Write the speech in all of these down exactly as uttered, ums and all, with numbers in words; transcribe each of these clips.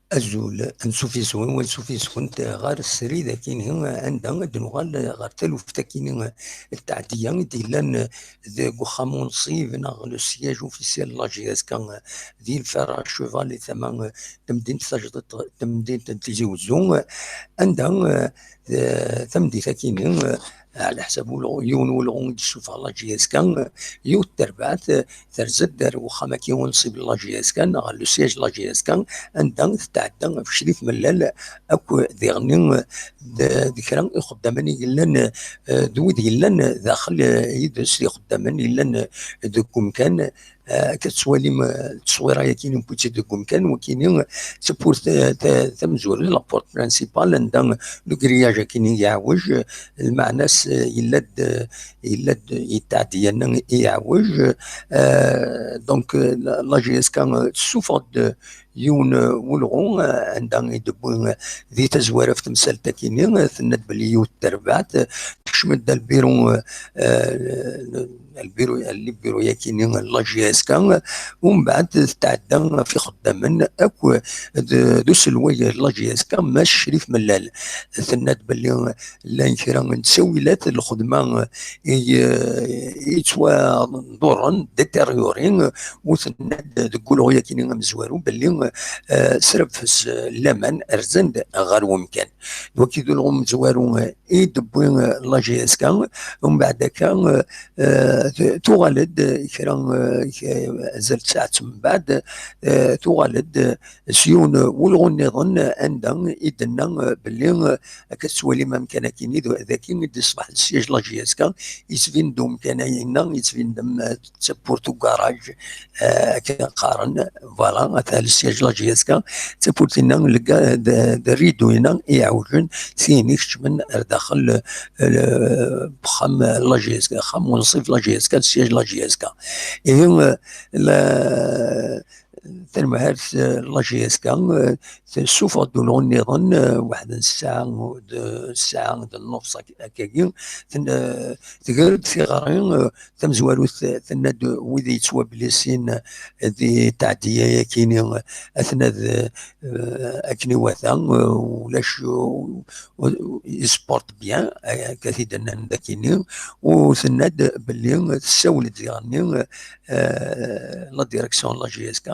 Azul, ansuf yes-wen, ansuf yes-went ɣer srid akini, anda ad nuɣal ɣer taluft akini n tteɛdiya i d-yellan deg uxxam unṣib neɣ le siège officiel n la J S K di Lferra Cheval i tama n temdint tajdiṭ, temdint n Tizi Wezzu, anda, eh, tameddit akini, eh, ɛla ḥsab ulɣu-, yiwen ulɣu i d-tessufeɣ la J S K, yiwet terbaɛt, eh, terza-d ar uxxam-agi unṣib n la J S K neɣ le siège n la J S K, anda tetɛedda ɣef Crif Mellal akk diɣen, eh, d, d kra ixeddamen i yellan, eh, d wid yellan daxel, eh, yid-s d ixeddamen yellan, eh, deg umkan. Eh, akka tettwalim, eh, tteswira-yakini n Putin deg umkan, wakini, eh, d tawwurt, eh, ta-, tamezwarut, la porte principale, anda le grillage akini yeɛwej, eh, lmeɛna-s, eh, yella-d, eh, yella-d yetɛeddi yerna yeɛwej. Eh, donc, eh, la, la J S K, eh, tessufeɣ-d yiwen, eh, ulɣu, eh, anda i d-tewwi, eh, di tazwara ɣef temsalt akini, eh, tenna-d belli yiwet terbaɛt, eh, tekcem-d ɣer lbiru, eh, eh, lbiru, lbiru-yakini n la J S K, umbeɛd tetɛedda ɣef ixeddamen akk d, d uselway n la J S K, Mass Crif Mellal. Tenna-d belli llan kra n ttawilat n lxedma i, i yettwaḍurren, détérioré, u tenna-d deg ulɣu-yakini amezwaru belli, eh, srefs laman rzan-d ɣer wemkan. D wagi d ulɣu amezwaru, eh, i d-tewwi, eh, la J S K, umbeɛd akka, eh, eh, t-, tuɣal-d kra, eh, k-, azal n tsaɛet mbeɛd, eh, tuɣal-d s yiwen ulɣu nniḍen anda i d-tenna, eh, belli, eh, akka tettwalim amkan akini, d-, dagi i d-iṣbeḥ le siège la J S K, yettbin-d umkan-a-inna, yettbin-d am, eh, d tawwurt ugaraj, eh, akken qqaren, voilà, ata le siège la J S K, d tawwurt-inna, lga-, d, d rideau-inna iɛewjen, tin ikeččmen ar daxel, eh, n uxxam la J S K, axxam unṣib la J S K, le siège la J S K. Ihi, eh, la, tanemhalt, eh, la J S K, eh, tessufeɣ-d ulɣu nniḍen, eh, waḥed n ssaɛa, d ssaɛa d nnus ak-, akkagi, ten-, eh, tger-d tiɣri, eh, tamezwarut, eh, tenna-d wid yettwablisin, eh, di tɛeddiya-yakini, eh, aten-ad, eh, akken iwata, eh, ulac, eh, u-, u-, ils se portent bien, eh, akka t-id-nnan dakini, u tenna-d belli tessawel-d diɣenni, eh, la direction de la J S K,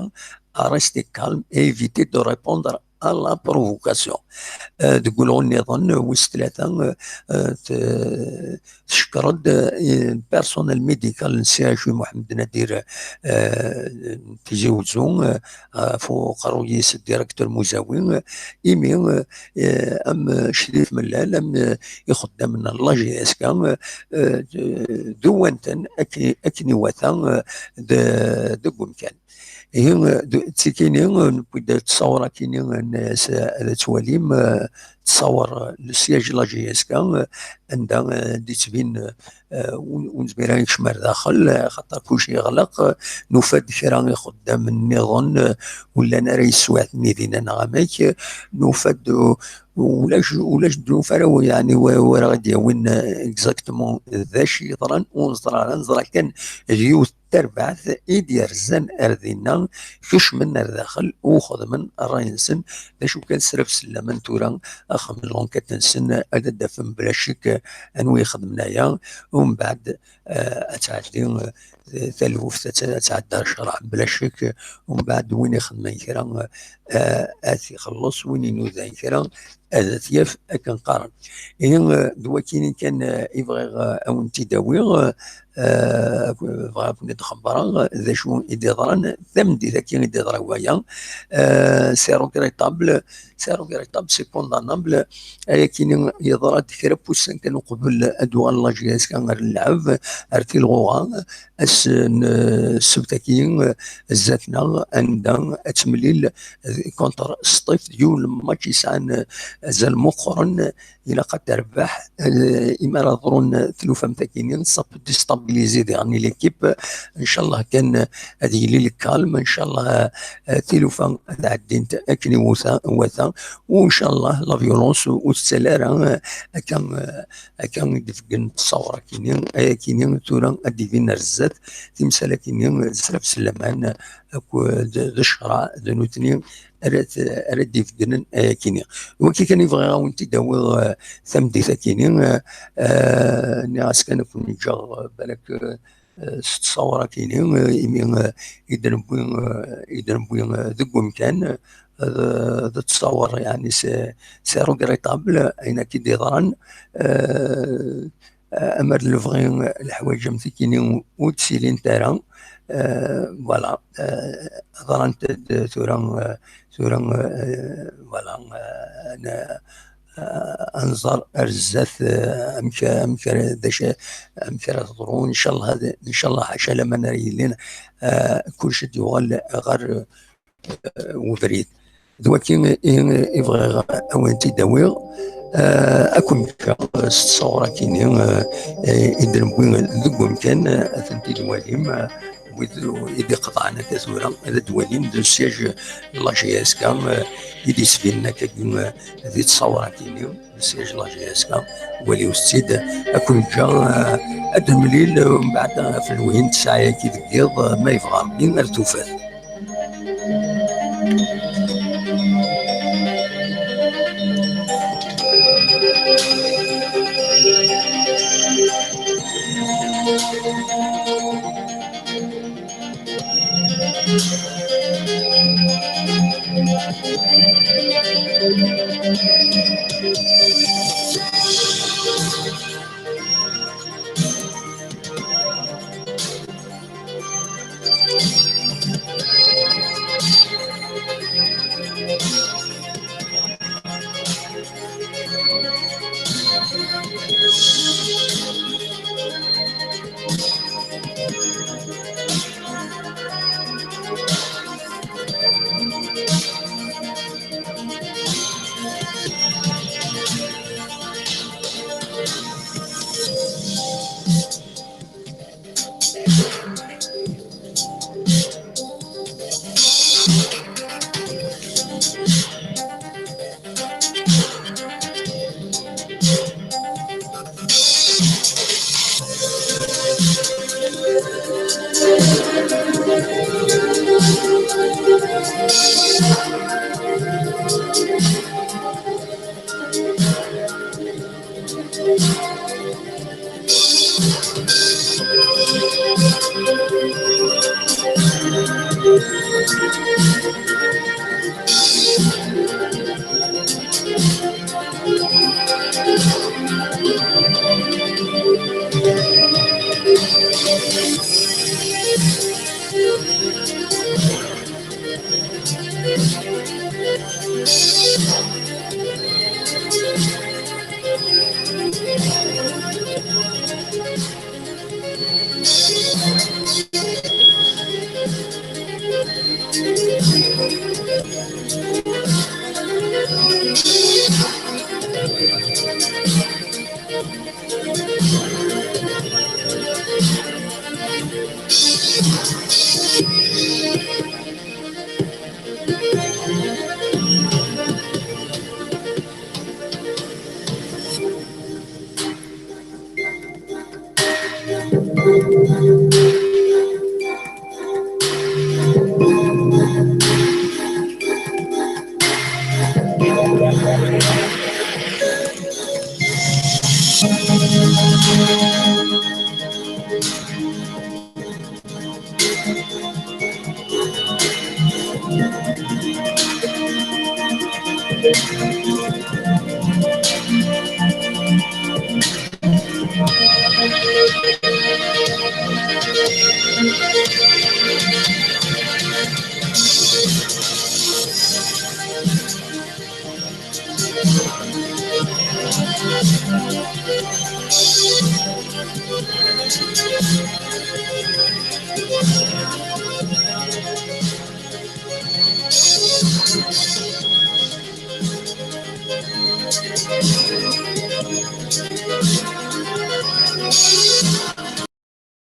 à rester calme et éviter de répondre à la provocation. Eh, deg ulɣu nniḍen, eh, wis tlata, eh, eh, t-, tcekker-d, eh, personnel médical n C H U Mohamed Nadir, eh, n Tizi Wezzu, eh, ɣef uqerruy-is directeur Muzawi, eh, imi, eh, am Crif Mellal, am, eh, ixeddamen n la J S K, eh, d-, dewwan-ten akken, akken iwata, eh, d-, deg umkan. Ihi, d-, ttikini, newwi-d ttṣawra-kini, n-, s-, ad twalim, eh, ttṣawr, eh, le siège la J S K, eh, anda, eh, d-ittbin, eh, ur, ur nezmir ara nekcem ar daxel, eh, xaṭer kullec yeɣleq, eh, nufa-d kra ixeddamen nniḍen, eh, ur llan ara yeswiɛten-nni dinna neɣ amek, eh, nufa-d, eh, ulac, ulac d-nufa ara, yeɛni, wa-, wa ara ɣ-d-yawin, eh, exactement d acu yeḍran, ur neẓra ara, neẓra kan d yiwet tarbaɛt i d-yerzan ar dinna, kecmen ar daxel u xedmen ṛṛay-nsen. D acu kan, srefsen laman tura, axem l'enquête-nsen ad d-afen bla ccek anwa ixedmen aya, umbeɛd, eh, ad tɛeddi, eh, taluft, ad t-, ad tɛeddi ar ccreɛ bla ccek, umbeɛd win ixedmen kra, eh, ad t-ixelleṣ, win inudan kra, ad t-yaf, akken qqaren. Ihi, eh, d wakini kan, eh, i bɣiɣ, eh, ad wen-t-id-awiɣ, eh, eh, bɣiɣ ad ken-id-xebbreɣ d acu i d-yeḍran tameddit-agi i d-yeḍra waya. Eh, c'est regrettable, c'est regrettable, c'est condamnable. Ayakini yeḍra-d kra n wussan kan uqbel ad d-tuɣal la J S K ar lɛeb, ar tilɣuɣa, ass n, eh, ssebt-agi, eh, zdat-neɣ, anda ad temlil, eh, contre Sṭif, d yiwen n match yesɛan, eh, azal meqqren, ilaq ad terbeḥ. Eh, imi ara ḍrun tlufa am takini, ça peut déstabiliser diɣen l'équipe. Ncallah kan ad yili lkalm, ncallah, eh, tilufa ad ɛeddint akken iwata, iwata, u ncallah la violence ur tettali ara, eh, akka, eh, akka i d-tbeggen tṣawra akini, ayakini tura ad d-ibin ar zdat, timsal akini d ssraf s laman, akked d ccṛeɛ, d nutni ara t-, ara d-ibeddlen ayakini. Wagi kan i bɣiɣ ad wen-t-id-awiɣ, eh, tameddit akini, eh, eh, nniɣ-as kan ad ken-ǧǧeɣ, eh, balak, eh, s ttṣawra akini, eh, imi, eh, i d-newwi, eh, i d-newwi, eh, deg umkan, eh, d, d ttṣawra, yeɛni, c'est, c'est regrettable, ayen akka i d-yeḍran, eh, eh, amer d lebɣi, leḥwayeǧ am tikini ur d-ttilint ara. Eh, voilà, eh, ḍrant-d tura, eh, tura, eh, voilà, eh, n-, eh, ad nẓer ar zdat, eh, amek, amek ara, d acu, amek ara teḍru. Ncallah, ncallah, ḥaca laman ara yilin, eh, kullec ad yuɣal ɣer, eh, ubrid. D wagi i, i, i bɣiɣ ad wen-t-id-awiɣ. Eh, ad ken-ǧǧeɣ s ttṣawra akini, eh, eh, i d-newwi deg umkan, eh, ad tent-id-twalim, eh, wid i d-iqeḍɛen akka tura, ad d-twalim d siège n la J S K, eh, i d-yettbinen akkagi, eh, di ttṣawra akini. Siège la J S K, waliwet-tt-id, ad ken-ǧǧeɣ, eh, ad nemlil, eh, mbeɛd, eh, ɣef lewhi n ttesɛa-agi deg yiḍ, eh, ma yebɣa Ṛebbi, ar tufat.